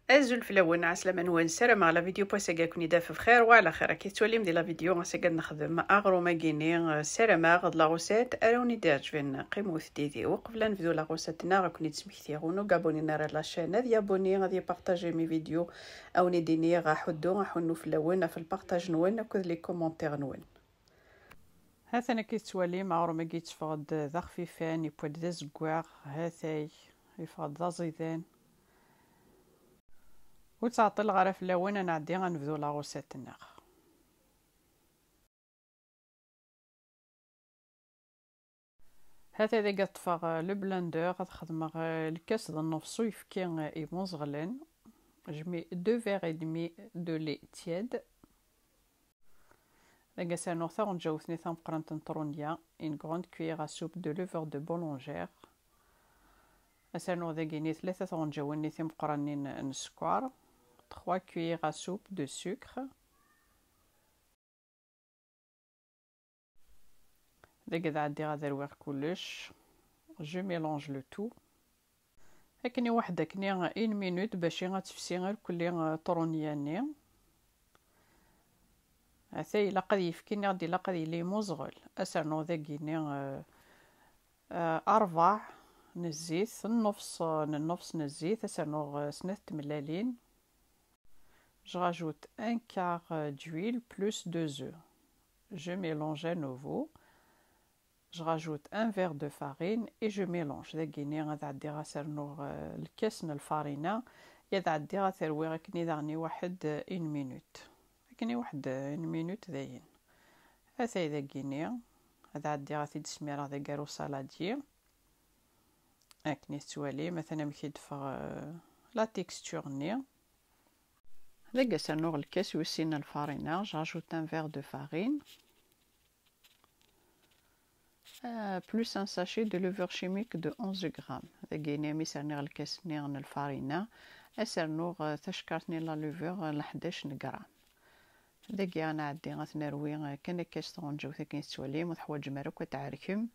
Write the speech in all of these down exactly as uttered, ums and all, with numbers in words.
Azul fell-awen, ɛeslama-nwen, ssarameɣ la vidéo n wass-agi ad ken-id-taf bxir wa ɛla xir. Akka i tettwalim di la vidéo, ass-agi ad nexdem aɣrum-agi-nni, ssarameɣ d la recette ara wen-id-iɛeǧben. Qqimet did-i. Uqbel ad nebdu la recette-nneɣ, ad ken-id-smektiɣ win ur abonné ara la chaîne ad yabonné, ad ypartaji mes vidéos. Ad wen-id-iniɣ aḥuddu, aḥunnu fell-awen ɣef lpartaj-nwen akked les commentaires-nwen. Ha-t-an akka i tettwalim, aɣrum-agi yetteffeɣ-d d axfifan, yewwa-d d azeggaɣ, ha-t-ay, yeffeɣ-d d aẓidan. Ur ttɛeṭṭileɣ ara fell-awen, ad nɛeddi ad nebdu la recette-nneɣ. Ha-t-a dagi ad ṭṭfeɣ, euh, le blender, ad xedmeɣ, euh, lkas d nnefs uyefki, euh, imuẓɣlen. Je mets deux verres et demi de lait tiède. Dagi ad s-rnuɣ taɣenǧawt-nni tameqqrant n trunya, une grande cuillère à soupe de levure de boulangère. Ad s-rnuɣ dagi-ni tlata tɣenǧawin-nni timeqqranin n sskeṛ, trois cuillères à soupe de sucre. Dagi ad ɛeddiɣ ad rwiɣ kullec. Je mélange le tout. Akken i waḥed akken i une minute bac i ad tefsi irkelli, eh, trunya-nni. Ata ilaq ad yefki, nniɣ-d ilaq ad yili imuẓɣel. Ad s-rnuɣ dagi-ni, eh, eh, ṛebɛa n zzit, nnefs, eh, n nnefs n zzit, ad s-rnuɣ, eh, snat tmellalin. Je rajoute un quart, euh, d'huile plus deux œufs. Je mélange à nouveau. Je rajoute un verre de farine et je mélange. Dagi-ni ad ɛeddiɣ ad s-rnuɣ, euh, lkas n lfarina, ad ɛeddiɣ ad t-rwiɣ akken i daɣen i waḥed, euh, une minute. Akken i waḥed, euh, une minute dayen. Atay dagi-ni, ad ɛeddiɣ ad t-id-smireɣ deg aru saladier. Akken i tettwalim, atan amek i d-teffeɣ, euh, la texture-nni. Dagi ad s-rnuɣ lkas wis sin n lfarina, je rajoute un verre de farine, euh, plus un sachet de levure chimique de onze grammes. Dagi-ni mi s-rniɣ lkas-nni n lfarina, ad s-rnuɣ, euh, tacekkart-nni n la levure, euh, n ḥdac n gram. Dagi ad nɛeddi ad t-nerwi, euh, kan akka s tɣenǧawt akken i tettwalim, ur teḥwaǧem ara akk ad tɛerkem.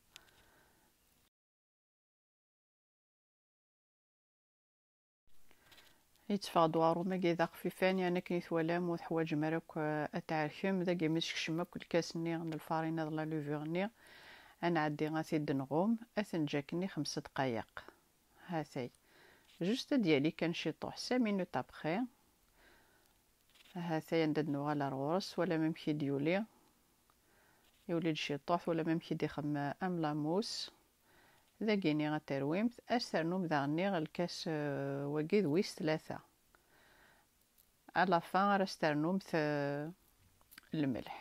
Yetteffeɣ-d uɣrum-agi d axfifan, yerna akken i twalam ur teḥwaǧem ara akk, eh, ad tɛerkem. Dagi mi tsekcem akk lkas-nni n lfarina d la levure-nni, ad nɛeddi ad t-id-nɣum, ad t-neǧǧ akken i xemsa dqayeq. Hatay. Juste ad d-yali kan ciṭuḥ, cinq minutes après. Hatay anda d-nuɣal ar ɣur-s, twalam amek i d-yuli. Yuli-d ciṭuḥ, twalam amek i d-ixemm am la mousse. Dagi-ni ad terwimt, ad s-ternum daɣen lkas, euh, wagi d wis tlata. À la fin ara s-ternumt, euh, lmelḥ.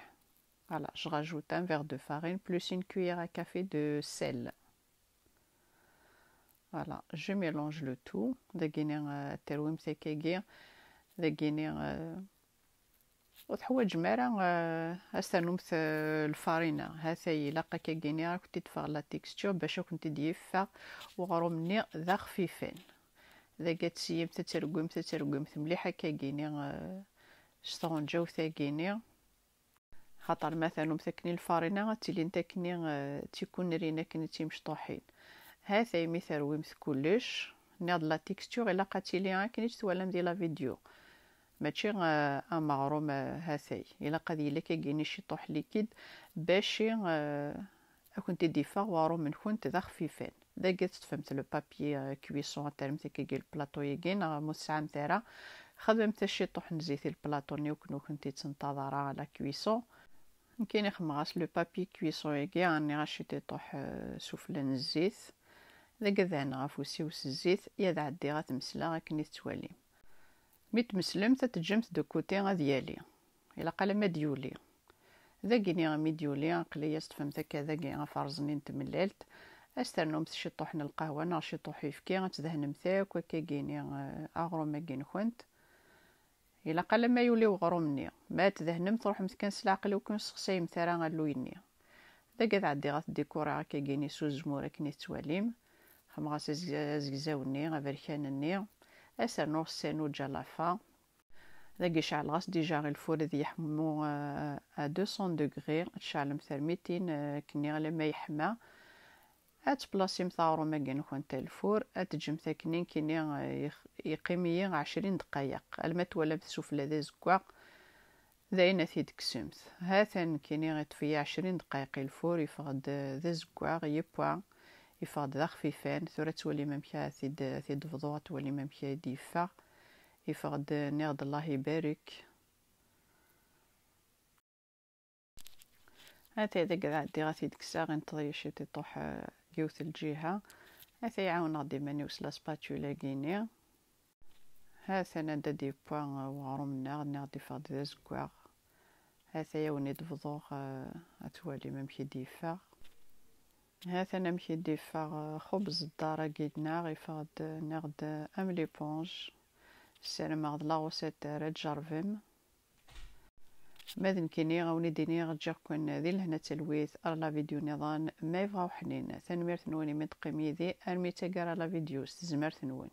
Voilà, je rajoute un verre de farine plus une cuillère à café de sel. Voilà, je mélange le tout. Dagi-ni, euh, terwimt akkagi. Dagi-ni, euh, ur teḥwaǧem ara, eh, ad s-ternumt, eh, lfarina. Hatay, ilaq akkagi-ni ad kent-id-teffeɣ la texture bac ad kent-id-yeffeɣ uɣrum-nni d axfifen. Dagi ad tesyimt, ad tergwimt, ad tergwimt mliḥ akkagi-ni, eh, s tɣenǧawt-agi-ni. Xaṭer ma ternumt akken i lfarina, ad tilint akken i, eh, d tikunrin, akken i d timecṭuḥin. Hatay mi terwimt kullec, nniɣ-d la texture ilaq ad tili akken i tt-twalam di la vidéo. Mačči, eh, am aɣrum, eh, hatay. Ilaq ad yili akkagi-ni ciṭuḥ liquide, bac i, eh, ad kent-id-iffeɣ uɣrum-nkent d axfifen. Dagi ad teṭṭfemt le papier, eh, cuisson, ad terremt akkagi le plateau-yagi, neɣ ma ur tesɛamt ara, xedmemt ciṭuḥ n zzit i le plateau-nni, ur ken-, ur kent-ittenṭaḍ ara la cuisson. Nekkini xedmeɣ-as le papier cuisson-agi, rniɣ-as ciṭuḥ, eh, sufella n zzit. Dagi ad dehneɣ afus-iw s zzit, ad ɛeddiɣ ad t-mesleɣ akken i tettwalim. Mi tmeslemt, ad teǧǧemt de côté ad yali. Ilaq alamma ad yuli. Dagi-ni mi d-yuli, aql-iyi ad s-teṭṭfemt akka dagi aferẓ-nni n tmellalt, ad s-ternumt ciṭuḥ n lqahwa neɣ ciṭuḥ uyefki, ad tdehnemt akk akkagi-ni, eh, aɣrum-agi-nkent. Ilaq alamma yuli uɣrum-nni. Ma ad tdehnemt, ruḥemt kan s leɛqel, ur ken-ssexsayemt ara alluy-nni. Dagi ad ɛeddiɣ ad t-dikuriɣ akkagi-ni s uzemmur akken i tettwalim. Xedmeɣ-as azeg-, azegzaw-nni, aberkan-nni. Ad s-rnuɣ ssyanuǧ à la fin. Dagi ceɛleɣ-as déjà i lfur ad yeḥmu, euh, à deux cents degrés. Ad tceɛlem termitin, euh, akken alamma yeḥma. Ad tplasimt aɣrum-agi-nkent ɣer lfur, ad teǧǧemt akken nekkini, eh, yex-, yeqqim-iyi ɛecrin dqayeq, alma twalamt sufella d azeggaɣ, d ayen ad t-id-tekksemt. Ha-t-an nekkini iṭṭef-iyi ɛecrin dqayeq i lfur, yeffeɣ-d d azeggaɣ, yewwa, yeffeɣ-d d axfifan. Tura ad twalim amek ad t-id-, ad t-id-bḍuɣ, ad twalim amek ay d-yeffeɣ. Yeffeɣ-d, nniɣ-d Allah ibarek. Ata deg ad ɛeddiɣ ad t-id-kkseɣ, inṭeḍ-iyi ciṭ iṭuḥ, eh, yiwet lǧiha. Ata iɛawen-aɣ-d iman-iw s la spatule-agi-ni. Ha-t-an ad d-yewwa, eh, weɣrum-nneɣ, nniɣ-d yeffeɣ-d d azeggaɣ. Ata yawen i d-bḍuɣ, eh, ad twalim amek i d-yeffeɣ. Ha-t-an amek i d-yeffeɣ, eh, xubz ddar-agi-nneɣ, yeffeɣ-d, nniɣ-d, eh, am l'éponge. Ssarameɣ d la recette ara tjerrbem. Ma d nekkini, a wen-id-iniɣ, ǧǧiɣ-ken di lehna d talwit, ar la vidéo nniḍen, ma yebɣa uḥnin. Tanemmirt-nwen imi d-teqqim yid-i, armi d taggara la vidéo, s tezmert-nwen.